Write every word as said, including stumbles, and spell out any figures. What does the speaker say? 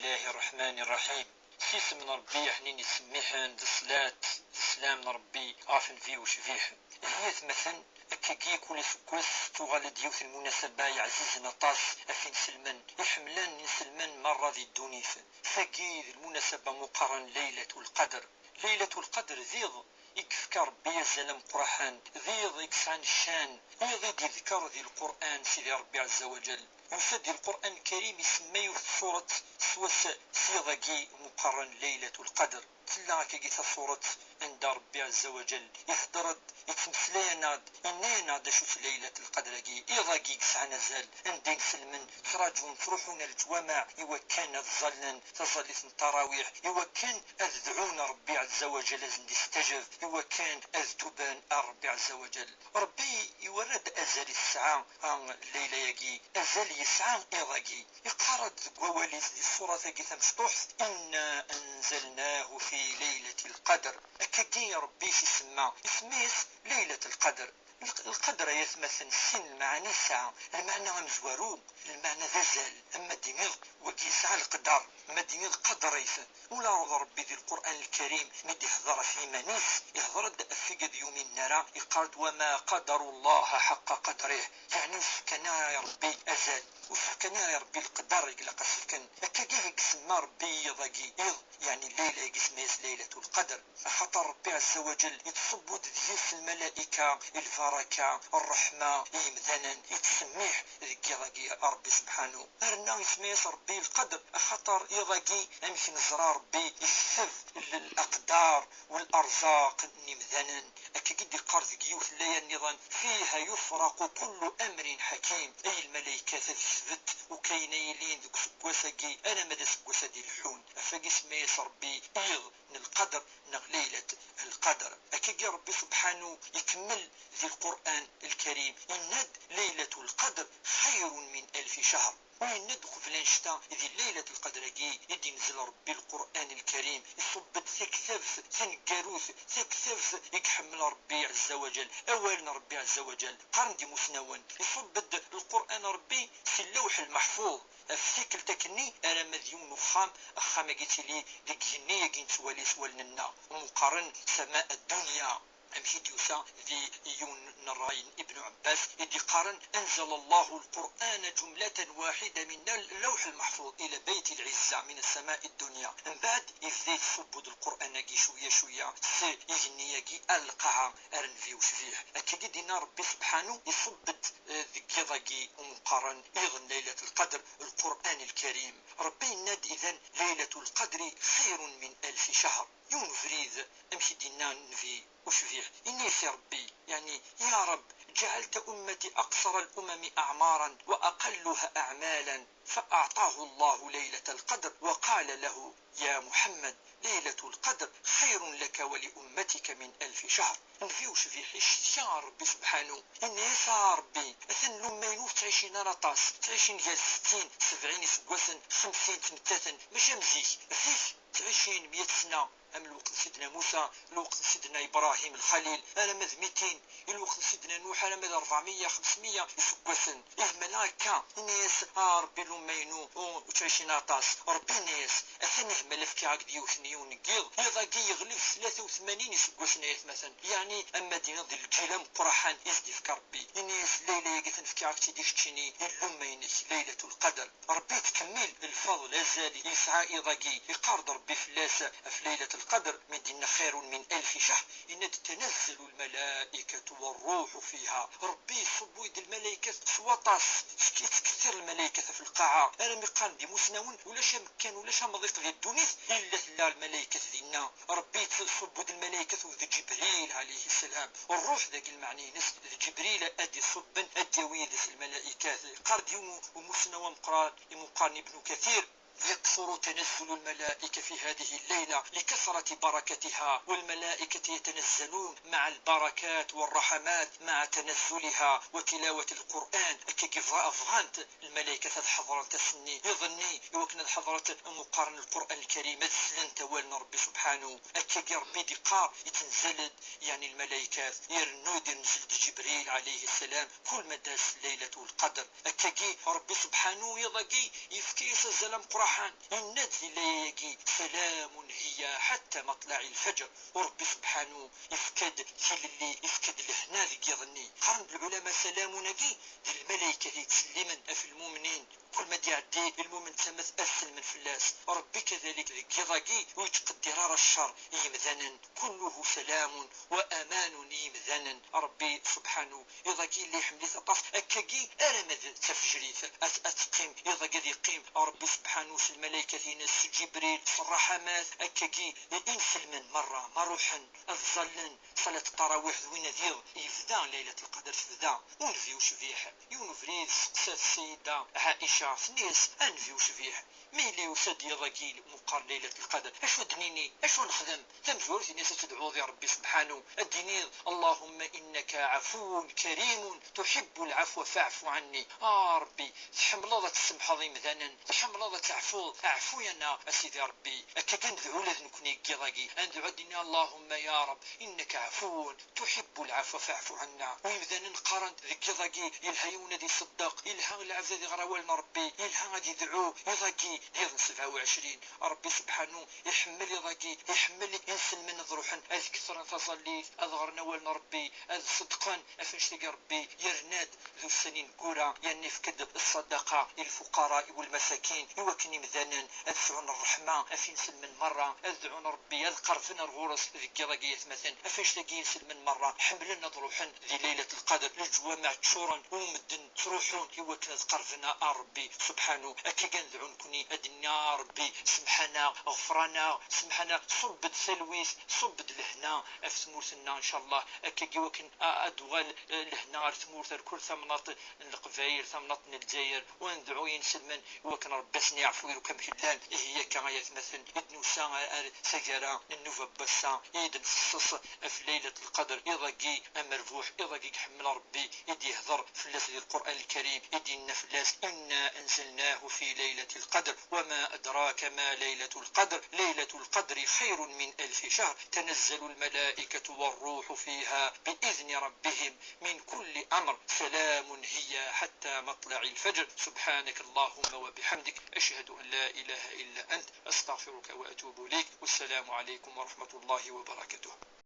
الله الرحمن الرحيم. S yisem n Ṛebbi yeḥnin yettsemmiḥen, d ṣṣlat d sslam n Ṛebbi ɣef Nnbi ucbiḥ. Ihi atmaten, akkagi kul aseggas tuɣal-d yiwet n lmunasaba iɛzizen aṭas ɣef inselmen iḥemlen inselmen merra di ddunit. Tagi d lmunasaba meqqren Laylatul Qadr. Laylatul Qadr d iḍ i yefka Ṛebbi azal ameqqraḥen, d iḍ i yesɛan ccan, iḍ i d-yedker di Lqur'an Sidi Ṛebbi Ɛezza wa Ǧal. Yusa-d di Lqur'an Lkarim isemma yiwet tsuret s wass s yiḍ-agi meqqren Laylatul Qadr. Tella akkagi tasuret anda Ṛebbi Ɛezza wa Ǧal ihder-d, yettmeslay-aneɣ-d, yenna-yaneɣ-d acu-tt Laylat Lqadr-agi, iḍ-agi i yesɛan azal, anda inselmen ttraǧun, ttruḥun ar leǧwameɛ i wakken ad ẓallen taẓallit n ttarawiḥ, i wakken ad dɛun Ṛebbi Ɛezza wa Ǧal ad sen-d-isteǧab, i wakken ad tuben ar Ṛebbi Ɛezza wa Ǧal. Ṛebbi iwerra-d azal i tesɛa, a, leyla-agi, azal yesɛa iḍ-agi. Iqqar-d deg wawal-is di ṣṣurat-agi tamecṭuḥt: "Inna anzalnahu fi laylatil qadr." Akkagi Ṛebbi i s-isemma, isemma-yas Laylat Lqadr. Lq-, lqadr, ay atmaten, sin lmeɛani yesɛa. Lmeɛna amezwaru, lmeɛna d azal, ama d-iniḍ wagi yesɛa leqder, ama d-iniḍ qadr-it. Ula d Ṛebbi di Lqur'an Lkarim mi d-ihder ɣef yiman-is, ihder-d ɣef wigad ur yuminen ara, iqqar-d: "Wa ma qadaru Llaha ḥaqqa qadrih." Yeɛni ur s-fkan ara i Ṛebbi azal, ur s-fkan ara i Ṛebbi leqder i ilaq ad s-fken. Akkagi i isemma Ṛebbi iḍ-agi, iḍ, yeɛni leyla-agi isemma-yas Laylatul Qadr. Axaṭer Ṛebbi Ɛezza wa Ǧal ittṣubbu-d deg-s lmalayka, lbaraka, ṛṛeḥma i yimdanen, ittsemmiḥ deg yiḍ-agi Ṛebbi subḥanu. Rna isemma-yas Ṛebbi lqadr, axaṭer iḍ-agi, amek neẓra, Ṛebbi ikteb l-, laqdar wal-arẓaq n yimdanen. Akkagi i d-iqqar deg yiwet n laya nniḍen: "Fiha yufraqu kullu amrin ḥakim." Ay lmalaykat, ad ketbet ukayen ay ilin deg useggas-agi alamma d aseggas ad d-ileḥḥun. Ɣef wagi isemma-yas Ṛebbi iḍ n lqadr neɣ Laylat Lqadr. Akkagi Ṛebbi subḥanu ikemmel di Lqur'an Lkarim, yenna-d: "Laylatul Qadr xayrun min alfi cahr." U yenna-d uqbel annect-a, di Laylat Lqadr-agi i d-inzel Ṛebbi Lqur'an Lkarim, iṣubb-d taktabt taneggarut, taktabt i iḥemmel Ṛebbi Ɛezza wa Ǧal, awal n Ṛebbi Ɛezza wa Ǧal. Qqaren-d imusnawen, iṣubb-d Lqur'an Ṛebbi si Lawḥ Lmeḥfuḍ, ɣef tikkelt akkenni alamma d yiwen n uxxam, axxam-agi yettili deg igenni-agi nettwali s wallen-nneɣ, umi qqaren sama ad-dunya. Amek i d-yusa di yiwen n ṛṛay n Ibn Ɛebbas i d-iqqaren: "Anzala Llahu l-Qur'ana jumlatan waḥida min al-, Lawḥ Lmeḥfuḍ ila Bayt Lɛizza min as-sama'i d-dunya." Mbeɛd, yebda yettṣubbu-d Lqur'an-agi cwiya cwiya s igenni-agi ar lqaɛa, ar nnbi ucbiḥ. Akkagi i d-yenna Ṛebbi subḥanu, iṣubb-d, eh, deg yiḍ-agi umi qqaren iḍ n Laylat Lqadr, Lqur'an Lkarim. Ṛebbi yenna-d idan: "Laylatul Qadri xayrun min alfi cahr." Yiwen ubrid, amek i d-yenna nnbi ucbiḥ, ini-as i Ṛebbi, yeɛni: "Ya Ṛebb, جعلت أمتي أقصر الأمم أعمارا وأقلها أعمالا، فأعطاه الله ليلة القدر وقال له: يا محمد، ليلة القدر خير لك ولأمتك من ألف شهر." Nnbi ucbiḥ icetki ɣer Ṛebbi subḥanu, yenna-yas: "A Ṛebbi, atan lumma-inu ur ttɛicin ara aṭas, ttɛicin gar settin, sebɛin iseggasen, xemsin ttmettaten, mačči am zik. Zik ttɛicin meyya sna, am lweqt n Sidna Musa, lweqt n Sidna Ibrahim Lxalil, alamma d mitin, i lweqt n Sidna Nuḥ, alamma d ṛebɛemya, xemsemya iseggasen." Ihmal akka, ini-as: "A Ṛebbi, lumma-inu ur ttɛicin aṭas." Ṛebbi ini-as: "Atan ihmal, fkiɣ-ak-d yiwet n yiwen n yiḍ, iḍ-agi yeɣleb tlata u tmanyin iseggasen, ay atmaten." Yeɛni, ama d-iniḍ, di lǧil ameqqraḥan i s-d-ifka Ṛebbi. Ini-as: "Leyla-agi atan fkiɣ-ak-tt-id i keččini, i lumma-inek, Laylatul Qadr." Ṛebbi yettkemmil lfeḍl, azal yesɛa iḍ-agi. Iqqar-d Ṛebbi fell-as ɣef Laylat Lqadr, mi d-yenna: "Xayrun min alfi cahr", yenna-d: "Tanazzal lmalaykat warruḥu fiha." Ṛebbi iṣubbu-d lmalaykat s waṭas, tt-, ttkettir lmalaykat ɣef lqaɛa, armi qqaren-d imusnawen: "Ulac amekkan, ulac amḍiq di ddunit illa tella lmalaykat dinna." Ṛebbi iṣubbu-d lmalaykat, u d Ǧibril ɛalayhi ssalam. Ṛṛuḥ, dagi lmeɛna-ines d Ǧibril ad d-iṣubben, ad d-yawi yid-s lmalaykat. Iqqar-d yiwen umusnaw ameqqran, imuqqaren Ibnu Kathir: "يكثر تنزل الملائكة في هذه الليلة لكثرة بركتها، والملائكة يتنزلون مع البركات والرحمات مع تنزلها وتلاوة القرآن." Akkagi bɣa-, bɣant lmalaykat ad ḥeḍrent ass-nni, iḍ-nni, i wakken ad ḥeḍrent amuqqar n Lqur'an Lkarim, ad slent awal n Ṛebbi subḥanu. Akkagi Ṛebbi d-iqqar, yettenzel-d, yeɛni lmalaykat, irennu-d, irenzel-d Ǧibril ɛalayhi ssalam, kul ma d-tas Laylatul Qadr. Akkagi, Ṛebbi subḥanu, iḍ-agi, yefka-yas azal ameqqran. Subḥan, yenna-d di laya-agi: "Salamun hiya ḥatta maṭlaɛ lfajr." U Ṛebbi subḥanu yefka-d tilelli, yefka-d lehna deg yiḍ-nni. Qqaren-d lɛulama: salamun-agi d lmalaykat yettsellimen ɣef lmumnin. Kul ma d-iɛeddi lmumen d tama ad sellmen fell-as. Ṛebbi kadalik deg yiḍ-agi ur yettqeddir ara ccer i yimdanen. Kulluhu salamun wa amanun i yimdanen. Ṛebbi subḥanu iḍ-agi yella iḥemmel-it aṭas, akkagi arama d tafejrit ad, ad teqqim, iḍ-agi ad yeqqim. Ṛebbi subḥanu s lmalaykat-ines, s Ǧibril, s ṛṛaḥamat, akkagi inselmen merra ma ruḥen ad ẓallen ṣalat ṭṭarawiḥ d win ad yiḍ yebda Laylat Lqadr tebda. Unbi ucbiḥ, yiwen ubrid testeqsa-t Ssida Ɛica, tenna-yas: "Anbi ucbiḥ, mi yella yusa-d yiḍ-agi muqqar Laylat Lqadr, acu ad d-nini, acu ad nexdem?" Tamezwarut ini-as ad tedɛuḍ i Ṛebbi subḥanu, ad d-tiniḍ: "Allahumma innaka ɛafuwun karimun tuḥibbu lɛafwa fa'fu ɛanni." A Ṛebbi, tḥemmleḍ ad tsemḥeḍ imdanen, tḥemmleḍ ad teɛfuḍ, ɛfu-yaneɣ a Sidi Ṛebbi. Akka kan nedɛu ula d nekkni deg yiḍ-agi, ad nedɛu ad d-nini: "Allahumma ya Ṛeb, innaka ɛafuwun tuḥibbu lɛafwa fa'fu ɛanna." U imdanen qqaren deg yiḍ-agi yelha yiwen ad iṣeddeq, yelha lɛebd ad iɣer awal n Ṛebbi, yelha ad idɛu. Iḍ-agi d iḍ n sebɛa u ɛecrin. Ṛebbi subḥanu iḥemmel iḍ-agi, iḥemmel inselmen ad ruḥen ad ketren taẓallit, ad ɣren awal n Ṛebbi, ad ṣeddqen ɣef annect-agi Ṛebbi yerna-d d ussan ineggura, yerna yefka-d ṣṣadaqa i lfuqara, i walmasakin, i wakken imdanen ad sɛun ṛṛeḥma ɣef inselmen merra, ad dɛun Ṛebbi, ad qerben ar ɣur-s deg yiḍ-agi, aytmaten, ɣef annect-agi inselmen merra ḥemmlen ad ruḥen di Laylat Lqadr, leǧwameɛ ččuren u medden ttruḥun i wakken ad qerben ar Ṛebbi subḥanu. Akka kan dɛu nekkni ad d-nini: "A Ṛebbi, semḥ-aneɣ, ɣfer-aneɣ, semḥ-aneɣ, ṣubb-d talwit, ṣubb-d lehna ɣef tmurt-nneɣ, ncallah." Akkagi wakken a-, ad d-tuɣal, eh, lehna ɣer tmurt, ar kul tamnaḍt n Leqbayel, tamnaḍt n Lezzayer, u ad nedɛu i inselmen i wakken Ṛebbi ad sen-yeɛfu i lukan amek llan. Ihi akka ay atmaten, i d-nusa ar, ar taggara n nnuba n wass-a, i d-nxeṣṣeṣ ɣef Laylat Lqadr, iḍ-agi amerbuḥ, iḍ-agi iḥemmel Ṛebbi, i d-yehder fell-as di Lqur'an Lkarim, i d-yenna fell-as: "Inna anzalnahu fi laylatil qadr, wa ma adraka ma laylatul qadr, laylatul qadri xayrun min alfi shahr, tanazzalul malaikatu war ruḥu fiha bi idni rabbihim min kulli amr, salamun hiya hatta matla'il fajr, subhanaka Allahumma wa bihamdik, ashhadu an la ilaha illa ant, astaghfiruka wa atubu ilayk, wassalamu alaykum wa rahmatullahi wa barakatuh."